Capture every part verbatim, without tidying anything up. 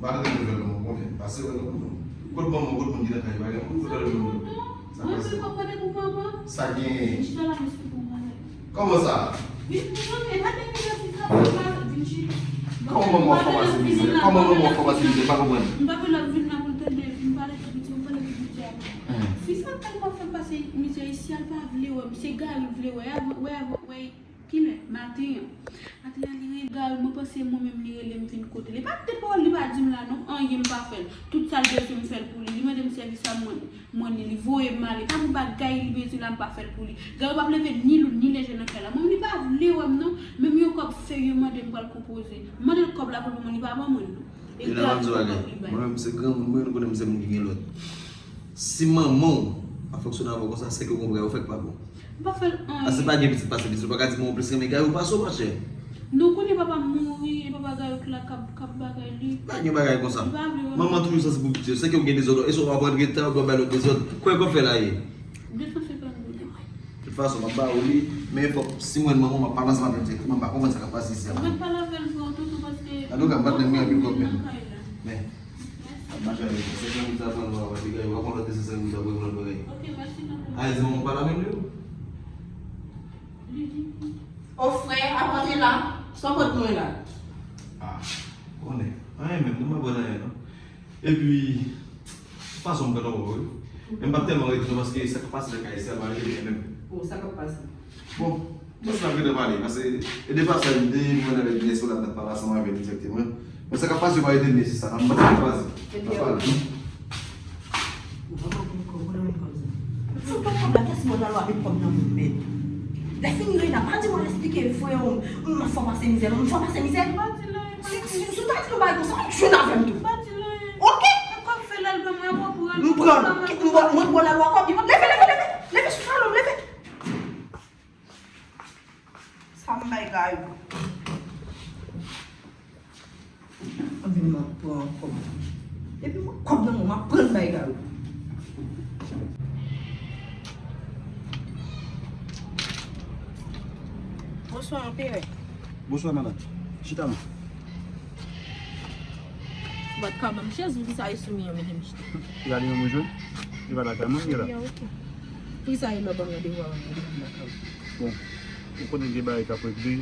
Pa rele nouvèl non, mwen konnen. Pase wè non. Kot manman, kot moun ki nan kay, pa gen moun, fè lè moun. Sa pase. Sa genyen. Kòman sa? Kòman manman w fè w pase mizè? Kòman manman w fè w pase mizè? Pa konprann. M pa vle l ap vin la pou l tande, vin pale pou piti, m pale pou piti a. Fi sa tèlman fè m pase mizè isi a, l pa vle wè m. Se Gary vle wè, wè, wè, wè. Kilè? Maten an. Maten an, li rele Gary, mwen panse mwen menm li rele m vin kote l. E pa de pawòl li pa di m la non, anyen m pa fè l. Tout sa l bezwen m fè l pou li. Li mande m sèvis a mwen, mwen ni li voye m ale. Pa gen bagay li bezwen la m pa fè l pou li. Gary p ap leve ni lou ni lejè nan kay la. Mwen menm li pa vle wè m non. Menm yon kòb feyè mande m pral konpoze. M mande l kòb la pou l ban mwen, li pa ban mwen l non. E Gary gen kòb li bay. Mwen menm se granmoun mwen, nou konnen m se moun ki gen lòd. Si manman w ap fonksyone avè w konsa, se ke w gon bagay ou fè k pa bon. M pa fè l anyen. Paske pa gen pitit pase pitit, ou pa ka di manman w plis renmen Gary pase w, monchè. Non, kounye a papa m mouri, e papa Gary k la k ap, k ap bagay li. Pa gen bagay konsa. Li pa vle wè m. Manman toujou santi pou pitit yo. Se ke w gen dezòd, e si w pa pran gen tan, w ap bay lòt dezòd. Kwè w ap fè la ye. De san senkant goud. Tout fason, m ap ba ou li, men fòk si m wè manman w, m ap pale ansanm avè l dirèkteman, m pa konprann sa k ap pase isi a. Mwen pale avè l vre, tonton, paske... Antouka, m pa t nan men anpil kòb menm. Men. Ap mache avèk li. Senk san goud sa pran nan papa, li gaye, w ap pran lòt de senk san goud la pou yon lòt bagay. Ok, mèsi, tonton. A, di manman w pale avè l tou? Li di. O frè, apòte la. Sa w pot mwen la? Ah, konnen. Anyen menm, nou pa pran anyen, non. Epi, fason m pran nan wè w, wi. Men m p ap tèlman rete, non, paske sa k ap pase nan kay isi a, m pa rete byen menm. O, sa k ap pase? Bon, bon, se la m gentan pale, paske e de pasaj m te mwen avèk Nès la, m t ap pale ansanm avè l dirèkteman. Men sa k ap pase yo pa rete byen, se sa, m pa t ap pase. Ebyen, m ap pale. Ou pa konprann kòb, ou pa konprann kòb sa. Sou ton kòb la, kès mwen nan lwa met kòb nan moun mèt. Lè fini Reyna, pa di mwen eksplike frè w, m ap fè w pase mizè, non, m fè w pase mizè. Si, si, si w ta di yon bagay konsa, ou jwenn avè m tou. Oke? M pran, m pran, mwen pran la lwa kòb, leve, leve, leve, leve sou salon, leve. Sa m bay Gary. Anben m ap pran kòb. Epi mwen kòb nan men w, m ap pran bay Gary. Bonswa, Anperè. Bonswa, madanm. Chita non. Ou pa t ka ban m chèz, poukisa e sou mi an mete m chita? Gade yon moun jwenn. Li pa lakay mwen, li la. Ebyen, oke. Poukisa e lè w ban m randevou a, ban m randevou lakay ou? Bon, ou konnen gen bagay k ap regle,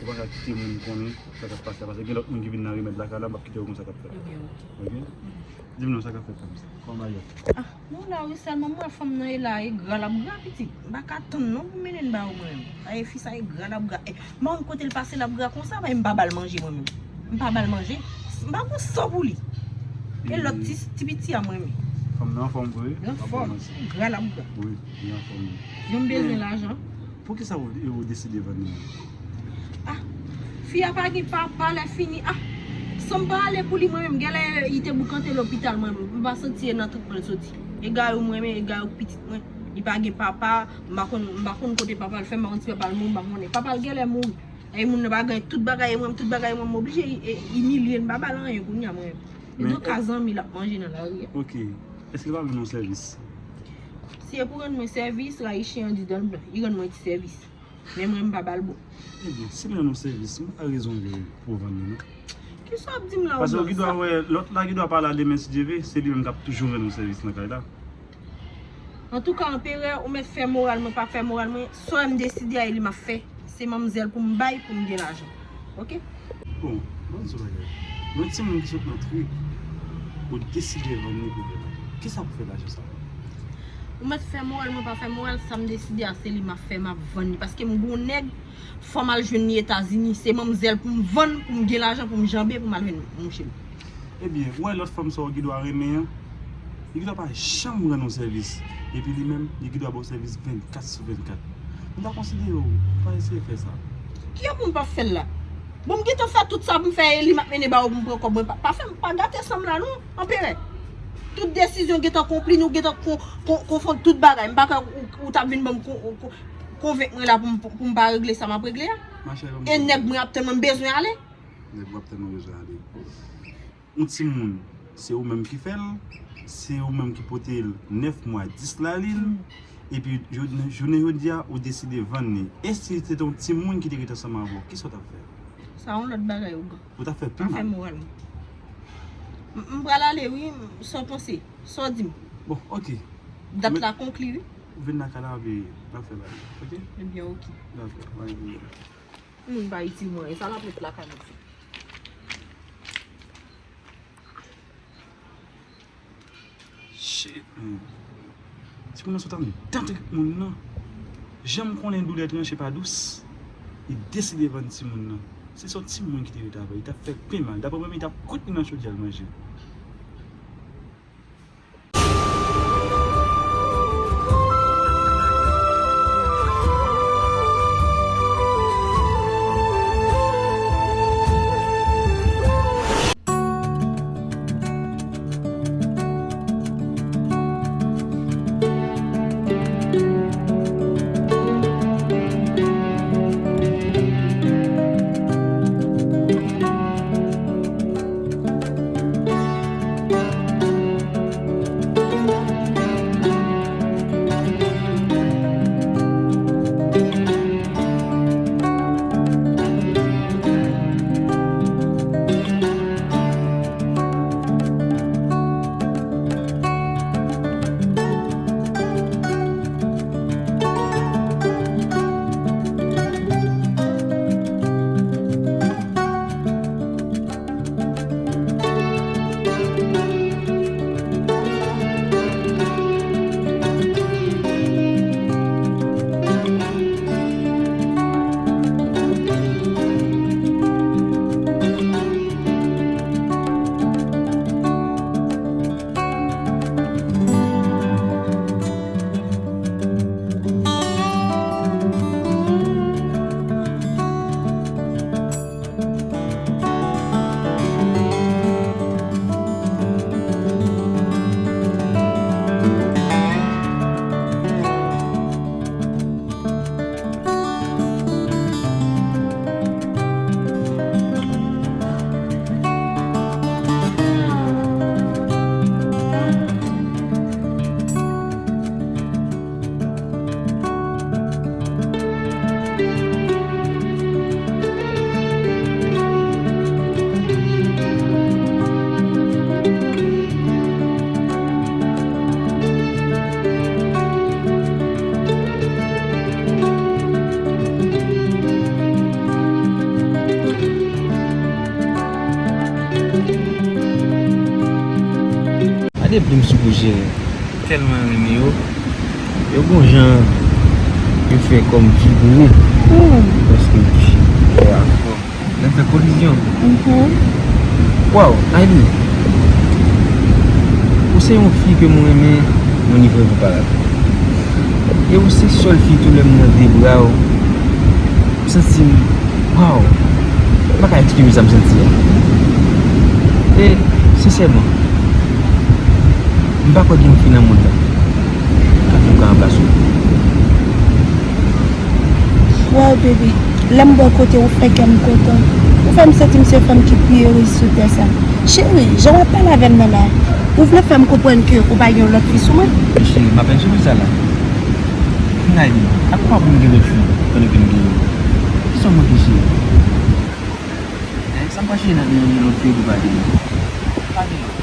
ou pa ka kite moun konnen sa k ap pase a, paske gen lòt moun ki vin nan remèd lakay la, m p ap kite yo konn sa k ap fèt. Ebyen, oke. Oke? Di m non, sa k ap fèt la, kòman bagay yo? Ah, nou la wi, sèlman m wè fanm nan e la, e gra l ap gra, pitit. M pa ka tann non pou mennen l ba ou mwen menm. Ay, fi sa e gra l ap gra. Eh, m pa konn kote l pase l ap gra konsa, men m pa ba l manje mwen menm. M pa ba l manje. M pa gon san pou li. E lòt ti, ti piti a mwen menm. Fanm nan anfòm vre? Li anfòm. Gra l ap gra. Wi, li anfòm wi. Jan m bezwen lajan. Poukisa ou, ou deside vann li? Ah, fi a pa gen papa, lè fini. Ah, san m pa ale pou li mwen menm, genlè li te boukante lopital mwen menm. M pa santi e nan tout mwen l soti. E Gary m renmen, e Gary pitit mwen. Li pa gen papa, m pa konn, m pa konn kote papa l fè, m pa konn si papa l mouri, m pa konnen. Papa l genlè mouri. E moun nan pa gen tout bagay, e mwen menm tout bagay, mwen m oblije i-, e, imilye l, m pa ba l anyen kounye a mwen menm. E do ka zanmi l ap manje nan lari a. Oke. Èske l pa vle yon sèvis? Si e pou rann mwen sèvis, rayi chen an di dan l blan. Li rann mwen ti sèvis. Men mwen, m pa ba l bon. Ebyen, si l rann ou sèvis, m pa rezon vre pou w vann li, non. Kisa w ap di m la, Odans? Paske ou gen dwa wè, lòt la gen dwa pa la demen, si Dye vle, se li menm k ap toujou rann ou sèvis nan kay la. Antouka, Anperè, ou mèt fè moral mwen, pa fè moral mwen, sa w wè m deside a, e li m ap fè. Se manmzèl pou m bay, pou m gen lajan. Oke? Bon, ban m di w bagay. Yon timoun ki sot nan trik, ou deside vann li pou gen lajan. Kisa pou fè lajan sa? Ou mèt fè moral mwen, pa fè moral, sa m deside a, se li m ap fè, m ap vann li. Paske m gon nèg, fò m al jwenn li Etazini. Se manmzèl pou m vann, pou m gen lajan, pou m janbe, pou m al jwenn mouche m. Ebyen, ou wè lòt fanm sa w gen dwa renmen an, li gen dwa pa janm rann ou sèvis. Epi li menm, li gen dwa ba w sèvis vennkat sou vennkat. M ta konsidere w pa eseye fè sa. Kiyè pou m pa fè l la? Bon, m gentan fè tout sa pou m fè, e li m ap mennen ba ou pou m pran kòb mwen. Pa, pa fè m, pa gate san m la non, Anperè. Tout desizyon gentan konkli, nou gentan kon-, kon-, konfonn tout bagay. M pa kwè ou, ou t ap vin ban m kon-, kon-, konvenk mwen la pou m, pou m pa regle sa m ap regle a. E nèg mwen ap tann mwen, m bezwen ale. Nèg w ap tann ou bezwen ale. Yon timoun, se ou menm ki fè l, se ou menm ki pote l nèf mwa, dis lalin, epi jodi, jounen jodi a, ou deside vann li. E si se te yon timoun ki te rete ansanm avè w, kisa w t ap fè? Sa yon lòt bagay, ougan. Ou t ap fè pi mal. Pa fè moral mwen. M, m pral ale, wi, m, sa w panse? Sa w di m? Bon, ok. Dat la konkli, wi. Ou vin lakay la, epi n ap fè bagay, ok? Ebyen, ok. Dakò, mwen vini. Moun pa itil mwen, sa l ap met lakay mwen fè? Shit, man. Timoun nan sot anndan trik moun nan. Jan m konnen doulè tranche pa dous, li deside vann timoun nan. Se se yon timoun ki te ret avè l, li t ap fè l pi mal. Daprè mwen menm, li t ap kout li nan chodyè l manje. Gade plim sou kou jere. Tèlman renmen yo. Yo gon jan yo fè kò m vibre. Paske yo touche kò a kò. Lè m fè kolizyon. Waw, Ayline. Ou se yon fi ke mwen renmen nan nivo enkonparab. E ou se sèl fi tou lè m nan de bra w. M santi m, waw, m pa ka eksprime sa m santi a. E, sensèman, m pa kwè gen yon fi nan mond lan k ap vin ka ranplase w. Waw, bebe, lè m bò kote w, ou fè kè m kontan. Ou fè m santi m se fanm ki pi erez sou tè sa. Cheri, jan w ap pale avè m nan la, ou vle fè m konprann ke ou pa gen yon lòt fi sou mwen? Cheri, m apenn sou fi sa la. Nayli, ak kòman pou m gen lòt fi pandan ke m gen yon? Kisa w manke, cheri? Sa m pa cheri nan, nan, nan lòt fi pou pa gen. Pa gen lòt.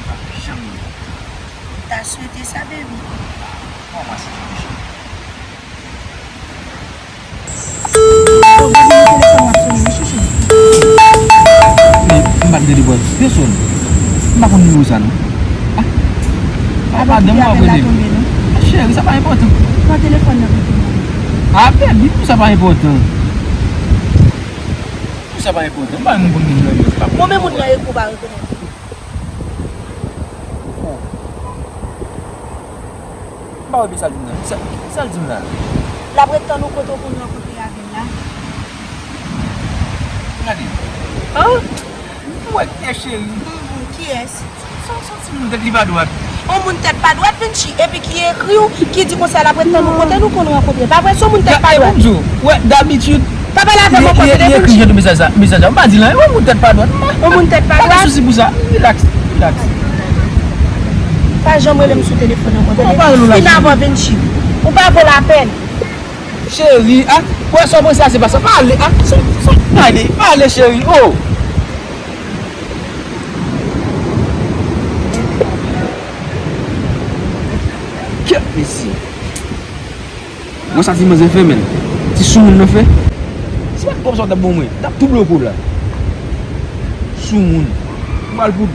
Pa janm gen. M ta swete sa, baby. Kòman se, cheri? Oh, baby, nan telefòn m ap sonnen, wi, chouchou. Men, m pa t gen debwaz. Pèsòn. M pa konn nimewo sa, non. Ah. Ah, madanm, w ap rele. Ah, cheri, sa pa enpòtan. Pran telefòn nan pou mwen. Ah, baby, pou sa pa enpòtan. Pou sa pa enpòtan. M pa renmen moun konn nimewo sa. Mwen menm moun nan ekou pa rekonèt. Oh. M pa wè byen sa l di m nan. Sa, sa l di m la? L ap ret tann ou kote w konn rankontre avè l la. Gade. An? M wè kè cheri. Mhm, kiyès? Se, se yon timoun tèt li pa dwat. Yon moun tèt pa dwat vin chi, epi ki ekri w, ki di konsa l ap ret tann ou kote nou konn rankontre. Pa vre, se yon moun tèt pa dwat. Gade, m di w, wè, dabitid, pa pale avè m ankò, se depi m chi. Li ekri jan de mesaj sa, mesaj sa. M pa di l anyen, yon moun tèt pa dwat. Yon moun tèt pa dwat. Pa gen sousi pou sa. Rilaks, rilaks. Pa janm rele m sou telefòn ankò, tande? Fin avè w vin chi. Ou pa vo lapèn. Cheri, a, wè sa w panse a, se pa sa. Pa ale, a, sa, sa, pa ale, pa ale, cheri, oh. Sa ti manzè fè, menm. Ti soumoun nan fè. Se pa t kòb sa w t ap ban mwen. M t ap tou bloke w la. Soumoun. M pral pou